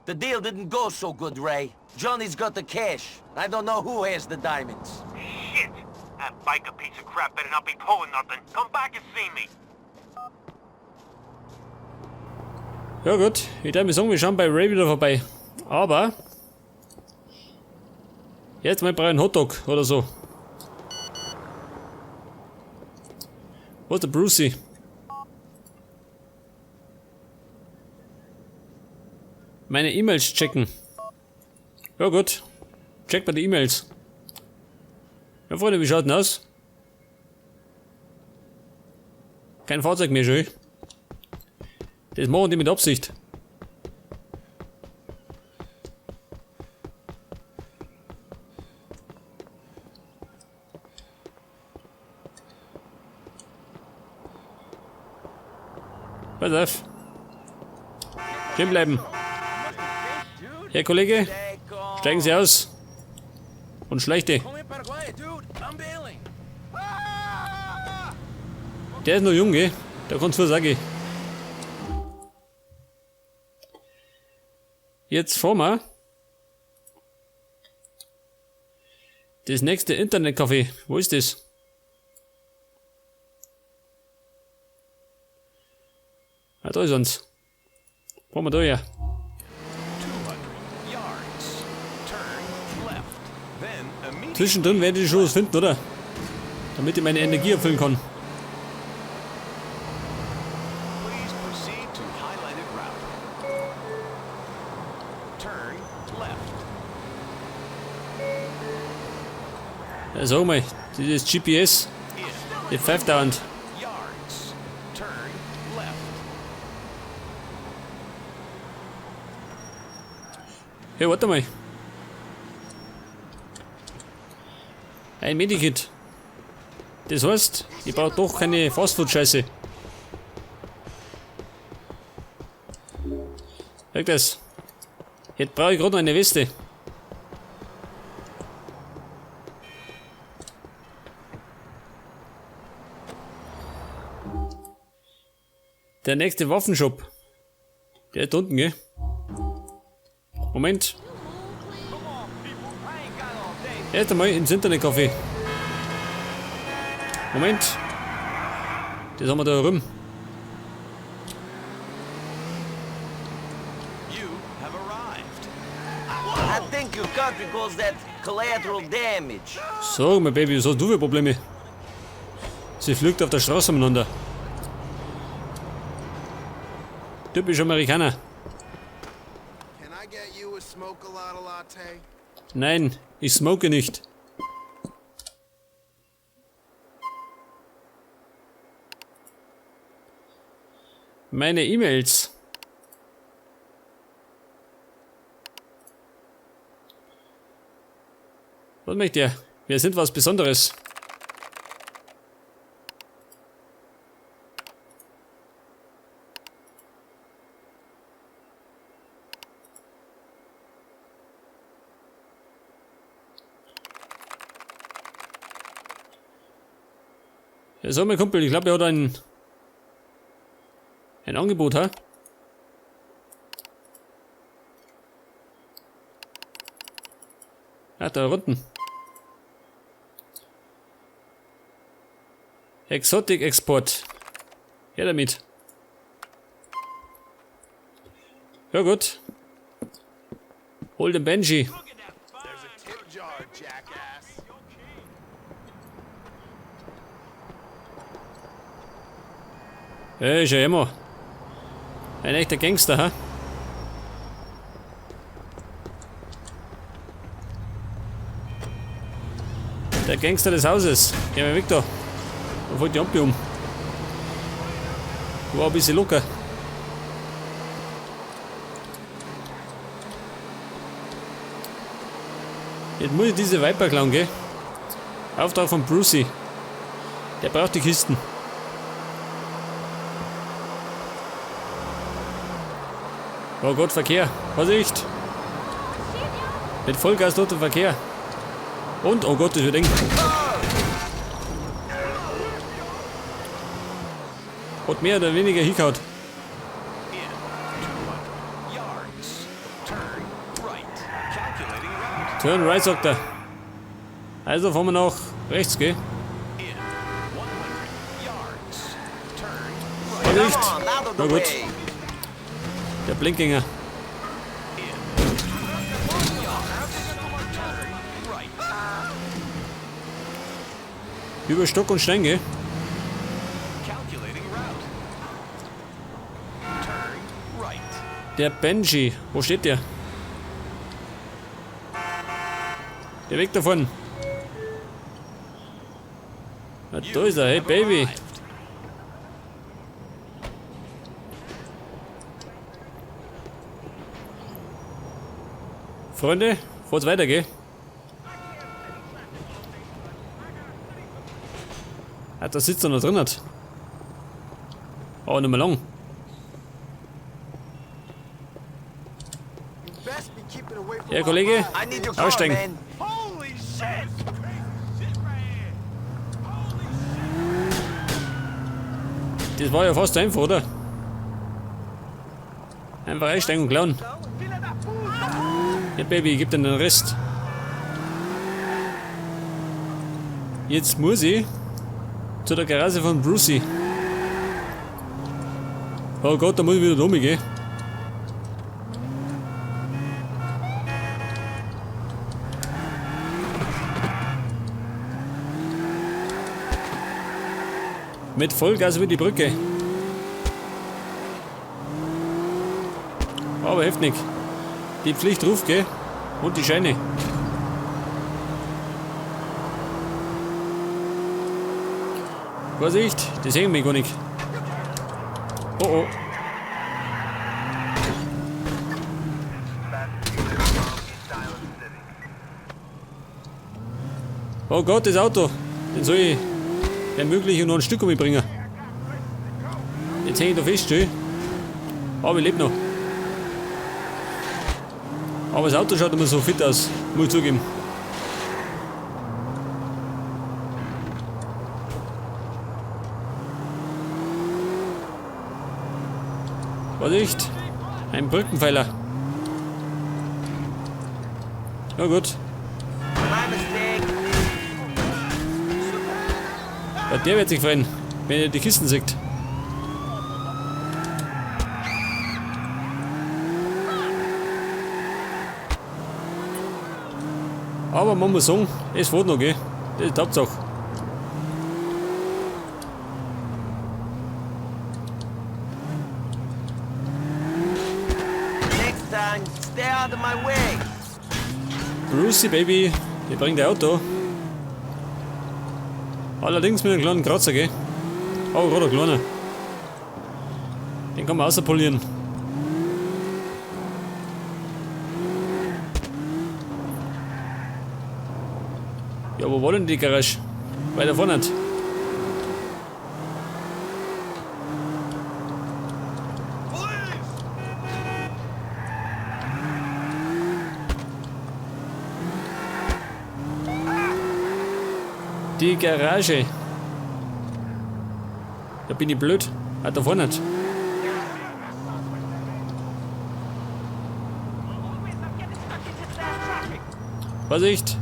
The deal didn't go so good, Ray. Johnny's got the cash. I don't know who has the diamonds. Shit! That biker piece of crap better not be pulling nothing. Come back and see me. Ja gut, ich würde sagen, wir schauen bei Ray wieder vorbei. Aber jetzt mal brauche ich einen Hotdog oder so. Wo ist der Brucey? Meine E-Mails checken. Ja gut. Check mal die E-Mails. Ja Freunde, wie schaut denn aus? Kein Fahrzeug mehr, schön. Das machen die mit Absicht. Pass auf. Stehen bleiben. Herr Kollege, steigen Sie aus. Und schleichte. Der ist noch jung, gell? Der kann's nur sagen. Jetzt fahren wir. Das nächste Internetcafé. Wo ist das? Ah, da ist uns. Fahren wir da her. Zwischendrin werde ich schon was finden, oder? Damit ich meine Energie erfüllen kann. Ja, sag mal, dieses GPS, die pfeift dauernd. Hey, warte mal. Ein Medikit. Das heißt, ich brauche doch keine Fastfood-Scheiße. Sag das. Jetzt brauche ich gerade noch eine Weste. Der nächste Waffenshop. Der ist unten, gell? Moment. Erst einmal ins Internetcafé. Moment. Das haben wir da rum. I think your country calls that collateral damage. So, mein Baby, was hast du für Probleme? Sie fliegt auf der Straße umeinander. Typisch Amerikaner. Can I get you a smoke-a-lot latte? Nein, ich smoke nicht. Meine E-Mails. Was möchte er? Wir sind was Besonderes. Ja, so, mein Kumpel, ich glaube, er hat ein Angebot, ha? Ah, da unten. Exotic Export. Her damit. Ja gut. Hol den Benji. Hey, ist ja immer. Ein echter Gangster, ha? Der Gangster des Hauses. Geh mal weg da. Da fällt die Ampel um. War ein bisschen locker. Jetzt muss ich diese Viper klauen, gell? Auftrag von Brucey. Der braucht die Kisten. Oh Gott, Verkehr. Vorsicht! Mit Vollgas durch den Verkehr. Und, oh Gott, das wird eng. Hat mehr oder weniger hingehauen. Turn right, sagt er. Also fahren wir nach rechts, gell? Vorsicht! Na gut. Der Blinkgänger. Über Stock und Stein, gell? Der Benji. Wo steht der? Der Weg davon. Na, da ist er. Hey, Baby. Freunde, fahrt's weiter, gell? Ah, da sitzt er noch drin. Aber nicht mehr lang. Ja, Kollege, aussteigen. Das war ja fast einfach, oder? Einfach einsteigen und klauen. Ja, Baby, gib dir den Rest. Jetzt muss ich zu der Garage von Brucey. Oh Gott, da muss ich wieder rumgehen. Mit Vollgas über die Brücke. Aber hilft nicht. Die Pflicht ruft, gell? Und die Scheine. Vorsicht, die sehen mich gar nicht. Oh oh. Oh Gott, das Auto. Den soll ich, wenn möglich, noch ein Stück umbringen. Jetzt hänge ich da fest, schön. Aber ich lebe noch. Aber das Auto schaut immer so fit aus, muss ich zugeben. Vorsicht! Ein Brückenpfeiler. Na gut. Ja, der wird sich freuen, wenn er die Kisten sieht. Aber man muss sagen, es fährt noch, gell? Das ist die Hauptsache. Next time, stay out of my way. Brucey Baby, der bringt ein Auto. Allerdings mit einem kleinen Kratzer, gell? Aber gerade ein kleiner. Den kann man außerpolieren. Ja, wo war denn die Garage? Weiter vorne nicht. Die Garage. Da bin ich blöd. Ah, da vorne nicht. Vorsicht!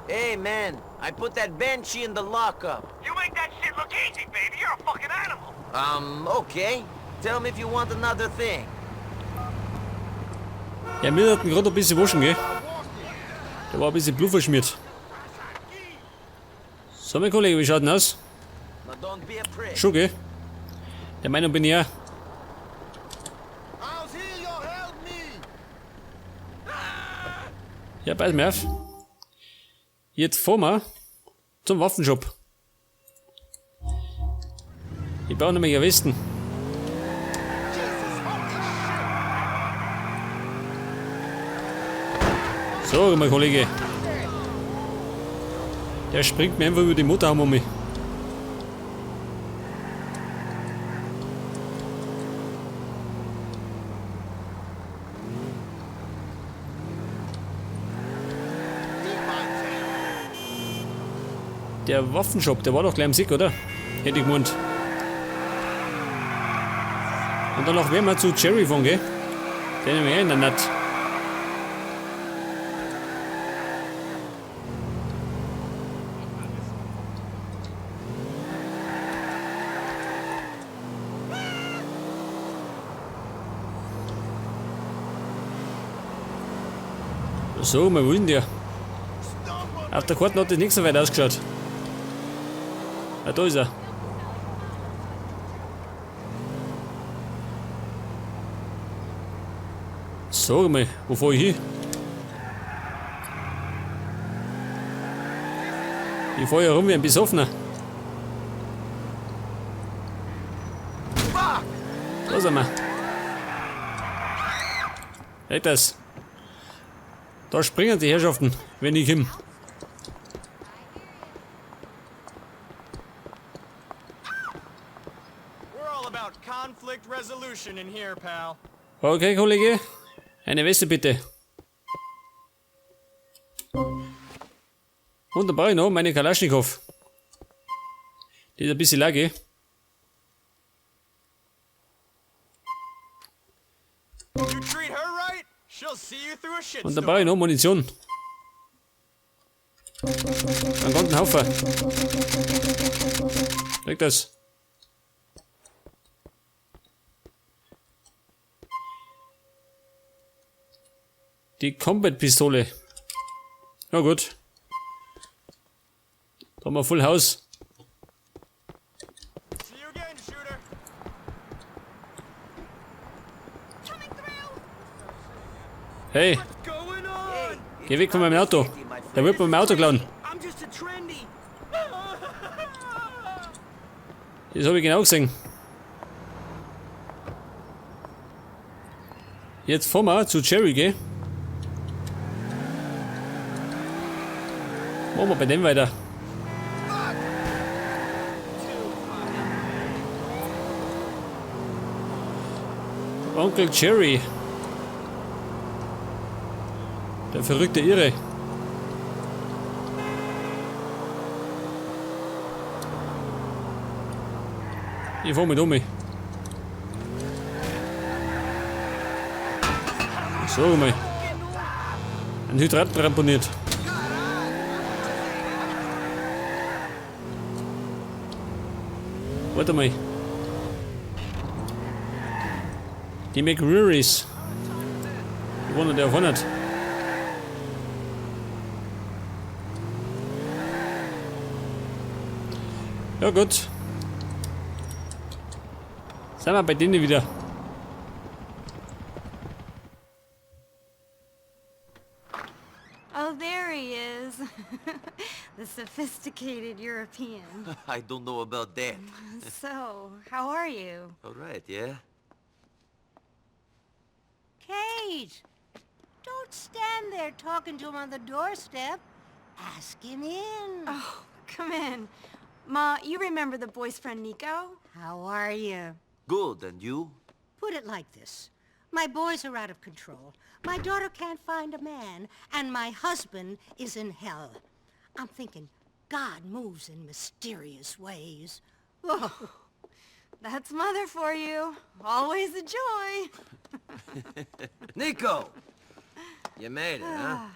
Hey man, I put that Banshee in the lockup. You make that shit look easy, baby. You're a fucking animal. Okay. Tell me if you want another thing. Ja, wir hatten gerade ein bisschen waschen, gell? Da war ein bisschen Blut verschmiert. So, mein Kollege, wie schaut denn aus? Schon, gell? Der Meinung bin ich ja. Ja, pass mir auf. Jetzt fahren wir zum Waffenshop. Ich brauche nämlich eine Westen. So, mein Kollege. Der springt mir einfach über die Motorhaube um mich. Der Waffenshop, der war doch gleich am Sieg, oder? Hätte ich gemeint. Und dann noch werden wir zu Jerry fahren, gell? Den nehmen wir in der Nacht. So, wir wollen der. Auf der Karte hat das nicht so weit ausgeschaut. Ah, da ist er. Sag mal, wo fahr ich hin? Ich fahr ja rum wie ein Besoffener. Da sind wir. Hey, das. Da springen die Herrschaften, wenn ich komme. We're all about conflict resolution in here, pal. Okay, Kollege. Eine Weste bitte. Und dann brauche ich noch meine Kalaschnikow. Die ist ein bisschen laggy. You treat her right, she'll see you through a Und dann shitstorm. brauche ich noch Munition. Einen ganzen Haufen. Krieg das. Die Combat-Pistole. Na gut. Da haben wir Full House. See you again, shooter. Hey, geh weg von meinem Auto. Der wird mir mein Auto klauen. Das hab ich genau gesehen. Jetzt fahren wir zu Jerry, gell? Machen wir bei dem weiter. Onkel Jerry. Der verrückte Irre. Ich fahr mit um. So mal. Ein Hydrant ramponiert. Warte mal. Die McRearys. Die wohnen der auf 100. Ja gut. Sind wir bei denen wieder. Oh, there he is. The sophisticated European. I don't know about that. So, how are you? All right, yeah? Kate, don't stand there talking to him on the doorstep. Ask him in. Oh, come in. Ma, you remember the boy's friend Nico? How are you? Good, and you? Put it like this. My boys are out of control. My daughter can't find a man, and my husband is in hell. I'm thinking God moves in mysterious ways. Oh, That's mother for you. Always a joy. Nico! You made it, huh?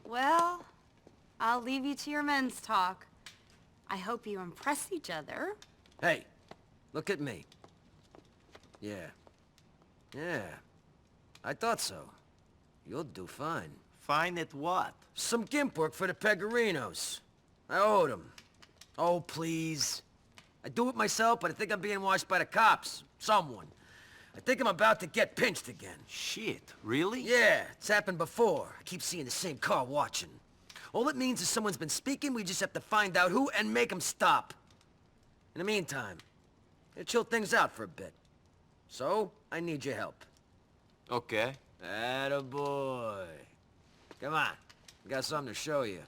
Well, I'll leave you to your men's talk. I hope you impress each other. Hey, look at me. Yeah. Yeah. I thought so. You'll do fine. Fine at what? Some gimp work for the Pegorinos. I owed 'em. Oh, please. I do it myself, but I think I'm being watched by the cops. Someone. I think I'm about to get pinched again. Shit, really? Yeah, it's happened before. I keep seeing the same car watching. All it means is someone's been speaking, we just have to find out who and make 'em stop. In the meantime, it'll chill things out for a bit. So, I need your help. Okay. Attaboy. Come on, I got something to show you.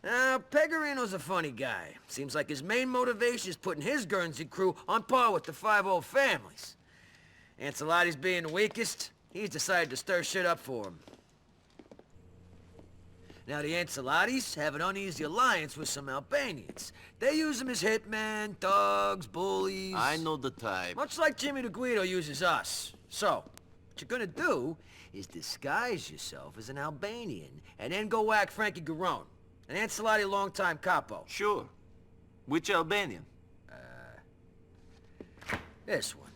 Now, Pegorino's a funny guy. Seems like his main motivation is putting his Guernsey crew on par with the 5 old families. Ancelotti's being the weakest, he's decided to stir shit up for him. Now, the Ancelottis have an uneasy alliance with some Albanians. They use them as hitmen, thugs, bullies. I know the type. Much like Jimmy the Guido uses us. So, what you're gonna do is disguise yourself as an Albanian and then go whack Frankie Garone, an Ancelotti longtime capo. Sure. Which Albanian? This one.